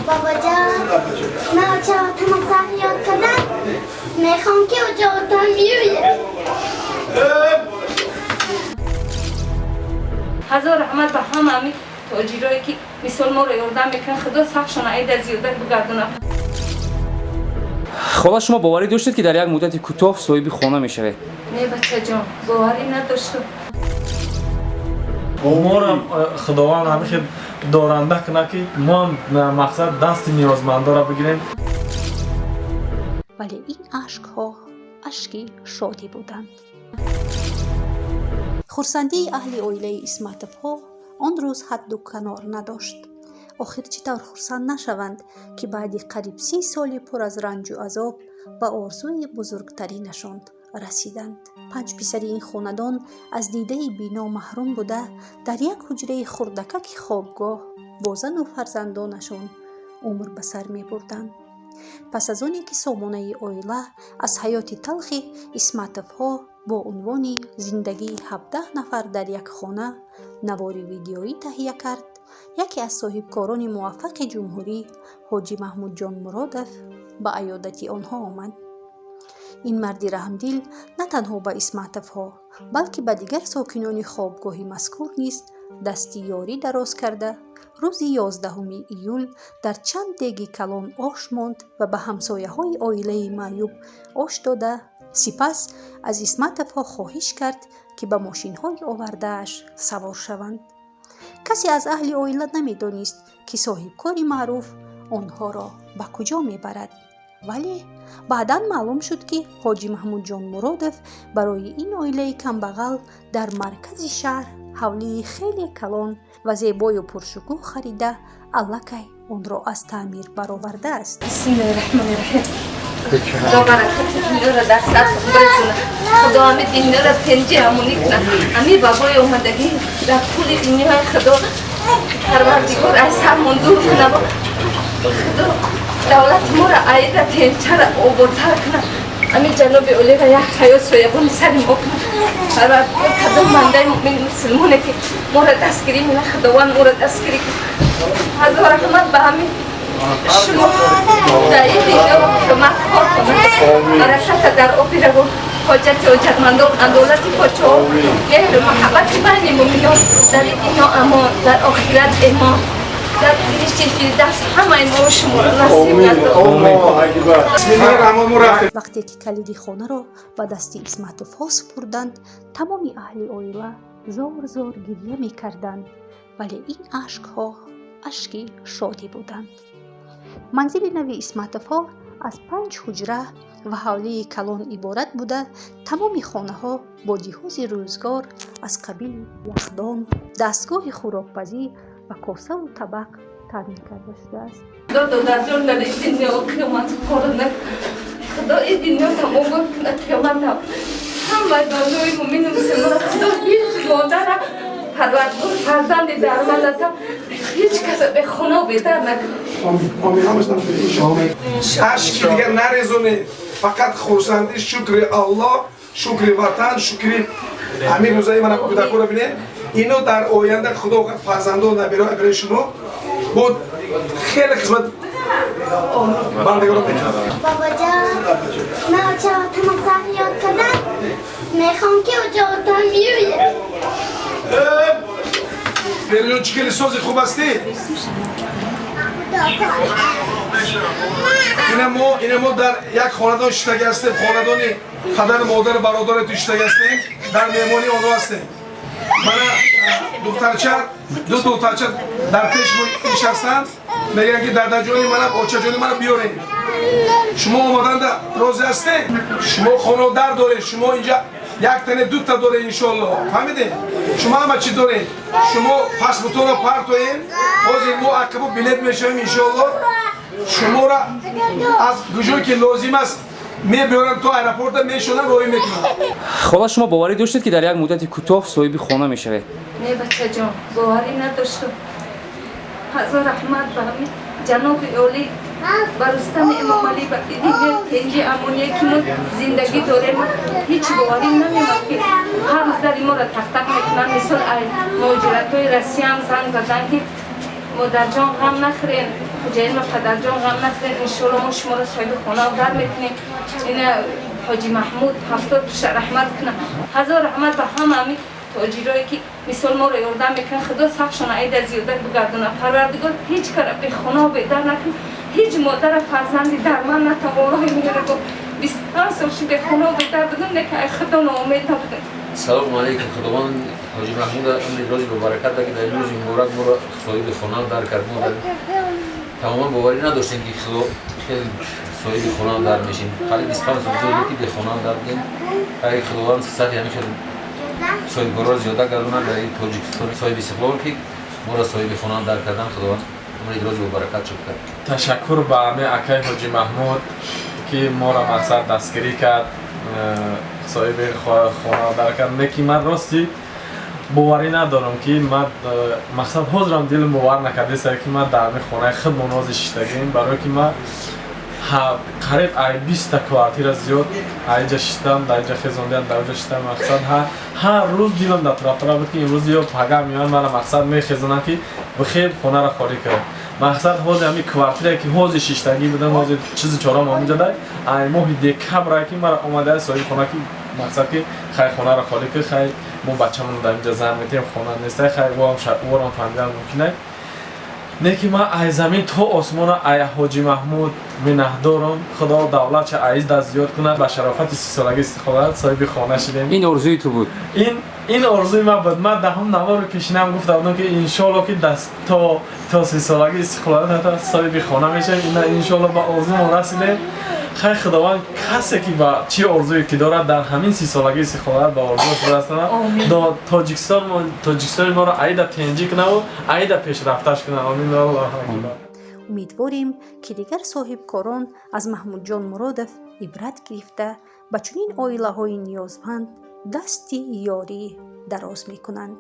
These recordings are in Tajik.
Бобоҷон, ман оча-отама сахт ёд кардам. Мехоҳам, ки оча-отам биёяд. Ҳазор раҳмат ба ҳама ҳами тоҷирое, ки мисол моро ёрдам мекунанд. Худо сахшона айда зиёда бигардонад. Хола, шумо боварӣ доштед, ки дар як муддати кӯтоҳ соҳиби хона мешавед? Не, бачаҷон, боварӣ надоштам. Уморам Худованд ҳамихел доранда кунад, ки мо ҳам мақсад дасти ниёзмандора бигирем. Вале ин ашкҳо ашки шодӣ буданд. Хурсандии аҳли оилаи Исматовҳо он рӯз ҳадду канор надошт. Охир чӣ тавр хурсанд нашаванд, ки баъди қариб 30 соли пур аз ранҷу азоб ба орзуи бузургтаринашон расиданд. Панҷ писари ин хонадон аз дидаи бино маҳрум буда, дар як ҳуҷраи хурдакаки хобгоҳ бо зану фарзандонашон умр ба сар мебурданд. Пас аз оне ки сомонаи оила аз ҳаёти талхи Исматовҳо бо унвони «Зиндагии 17 нафар дар як хона» навори видеоӣ таҳия кард, яке аз соҳибкорони муваффақи ҷумҳурӣ, Ҳоҷӣ Маҳмудҷон Муродов, ба аёдати онҳо омад. Ин марди раҳмдил на танҳо ба Исматовҳо, балки ба дигар сокинони хобгоҳи мазкур низ дасти ёрӣ дароз карда, рӯзи 11 июл дар чанд деги калон ош монд ва ба ҳамсояҳои оилаи маъюб ош дода, сипас аз Исматовҳо хоҳиш кард, ки ба мошинҳои овардааш савор шаванд. Касе аз аҳли оила намедонист, ки соҳибкори маъруф онҳоро ба куҷо мебарад, вале баъдан маълум шуд, ки Ҳоҷӣ Маҳмудҷон Муродов барои ин оилаи камбағал дар маркази шаҳр ҳавлии хеле калон ва зебою пуршукӯҳ харида, аллакай онро аз таъмир баровардааст. Бисмиллоҳи раҳмони раҳим. Худо баракати дунёро дар сартон бирезона. Худо ҳами дунёро тинҷи амонӣ кунад. Ҳами бабои омадагӣ дар тӯли дунёи Худо Парвардигор аз сармон дур кунад. Худо давлати моро аида тинчара ободтар кунад. Ҳами ҷаноби олиро як ҳаёт соябони сари мо кунад. Парвардигор кадом бандаи муъмини мусулмоне, ки моро дастгирӣ мекунад, Худованд моро дастгирӣ кунад. Ҳазор раҳмат ба ҳамин шумо дар ин дунё кӯмак кор кунад. Бараката дар оби равон, ҳоҷати ҳоҷатмандон, адолати подшоҳ, меҳру муҳаббати байни муъминон, дар ин дунё амон, дар охират эмон, дар биҳишти фирдавс ҳамаи мо шуморо насиб гардон. Вақте ки калиди хонаро ба дасти Исматовҳо супурданд, тамоми аҳли оила зор зор гирья мекарданд, вале ин ашкҳо ашки шодӣ буданд. Манзили нави Исматовҳо аз панҷ ҳуҷра ва ҳавлии калон иборат буда, тамоми хонаҳо бо ҷиҳози рӯзгор аз қабили яхдон, дастгоҳи хӯрокпазӣ ва косаву табақ таъмин карда шудааст. Худо додарҷон дар ин дунё қиёмат кор Худо ин дунё тамом кунад, қиёматам ҳамаи бандаои муъмину мусулмон. Худо ҳеҷ модара Парвардигор фарзанди дармандата ҳеҷ каса бехона бедар накунад. Ашки дигар нарезонед, фақат хурсандӣ, шукри Аллоҳ, шукри ватан, шукри ҳамин рӯзаи мана кӯдакоро бинед. Ино дар оянда, Худо хоҳад, фарзандон набераҳо барои шумо буд, хеле хизмат бандагонро мекунад. Бобоҷон, ман оча-отама сахт ёд кардам. Мехоҳам, ки оча-отам биёяд. Бериҷон, чӣ хеле сози, хуб ҳастӣ? Ина мо дар як хонадон шиштагӣ ҳастем, хонадони падару модару бародари ту шиштагӣ ҳастем, дар меҳмонии онҳо ҳастем. Мана духтарча, ду духтарча дар пеш нишастанд, мегӯянд, ки дадаҷони мана, очаҷони мана биёред. Шумо омаданда розӣ ҳастед? Шумо хонодар доред, шумо инҷа як тане дута доред, иншоалло. Фаҳмидед? Шумо ҳама чӣ доред. Шумо паспортонро партоед, ҳозир мо ақибу билет мешавем, иншоалло. Шуморо аз куҷое ки лозим аст мебиёрам, то аэропорта мешонам, роҳӣ мекунам. Хола, шумо боварӣ доштед, ки дар як муддати кӯтоҳ соҳиби хона мешавед? Не, бачаҷон, боварӣ надоштам. Ҳазор раҳмат ба ҳамин ҷаноби олӣ, ба Рустами Эмомалӣ, ба дунёи тинҷи амоние, ки мо зиндагӣ дорем. Ҳеҷ боварӣ намемад, ки ҳар рӯз дари моро тақтақ мекунанд. Мисол, ай муҳоҷиратҳои Россияам занг задан, ки модарҷон, ғам нахӯрен. Хоҷаин ва падарҷон, ғам нахӯред, иншоалло мо шуморо соҳиби хона дар мекунем. Ина Ҳоҷи Маҳмуд 70 пуша раҳмат кунад. Ҳазор раҳмат ба ҳама ҳами тоҷирое ки мисол моро ёрдам мекунанд. Худо сафшона айда зиёда бигардонад. Парвардигор ҳеҷ кара бехона бедар накунад. Ҳеҷ модара фарзанди дарман натам. Валлоҳи меҳрибон, 25 сол шуд бехона бедар будам, не ки ай Худо ноумед набудам. Салому алейкум. Худованд Ҳоҷи Маҳмуд умри рози бо баракат да, ки дар ин рӯзи муборак моро соҳиби хона дар кард. Мо тамоман боварӣ надоштем, ки худо хеле соҳиби хона дар мешем. Қариб 25 сол зиёд ки бехона дар будем. Ай Худованд сафи ҳамин хел соҳибкорро зиёда гардонад дар ин Тоҷикистони соҳиби истиқлол, ки моро соҳиби хона дар кардан. Худованд умри рози бо баракат шуд кард. Ташаккур ба ҳамаи акаи Ҳоҷи Маҳмуд, ки моро мақсад дастгирӣ кард, соҳиби хона дар кард. Не ки ман рости боварӣ надорам, ки ман мақсад ҳозирам дилам бовар накардаиста, ки ман дар ҳамин хонаи худмон ҳозир шиштагим, барое ки ман қариб ай 20-та квартира зиёд айҷа шиштам, дар иҷа хезондиам, дар оҷа шиштам. Мақсад ҳар рӯз дилам дар тарафтара буд, ки имрӯз ё пага меоянд, мара мақсад мехезонанд, ки бихеб хонаро холӣ кунад. Мақсад ҳозир ҳамин квартирае ки ҳозир шиштагӣ будам, ҳозир чизи чорам ҳаминҷа дай, ай моҳи декабра ки мара омада соҳиби хона, ки мақсад ки хай хонаро холӣ кун, хай мо бачамонро дар инҷа зан метиҳем, хона нестай. Хай ворам фаҳмидан мумкин не, ки ман ай замин то осмона ай Ҳоҷи Маҳмуд миннаҳдорам. Худо давлатша аиз даст зиёд кунад. Ба шарофати 30-солаги истиқлолият соҳиби хона шидем. Ин орзуи ту буд? Ин орзуи ман буд. Ман даҳум навори пешинам гуфта будам, ки иншоалло ки даст то 30-солаги истиқлолият соҳиби хона мешавем. Ина иншоалло ба орзумон расидем. Хай Худованд касе ки ба чӣ орзуе ки дорад, дар ҳамин 30-солаги истиқлолият ба орзуаш бирасонад. Тоҷикистон, Тоҷикистони моро аида тенҷӣ кунаву аида пешрафташ кунад. Омин, аллоҳу акбар. Умедворем, ки дигар соҳибкорон аз Маҳмудҷон Муродов ибрат гирифта, ба чунин оилаҳои ниёзманд дасти ёрӣ дароз мекунанд.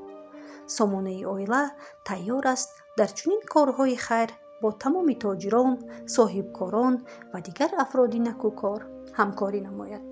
Сомонаи оила тайёр аст дар чунин корҳои хайр бо тамоми тоҷирон, соҳибкорон ва дигар афроди накӯкор ҳамкорӣ намояд.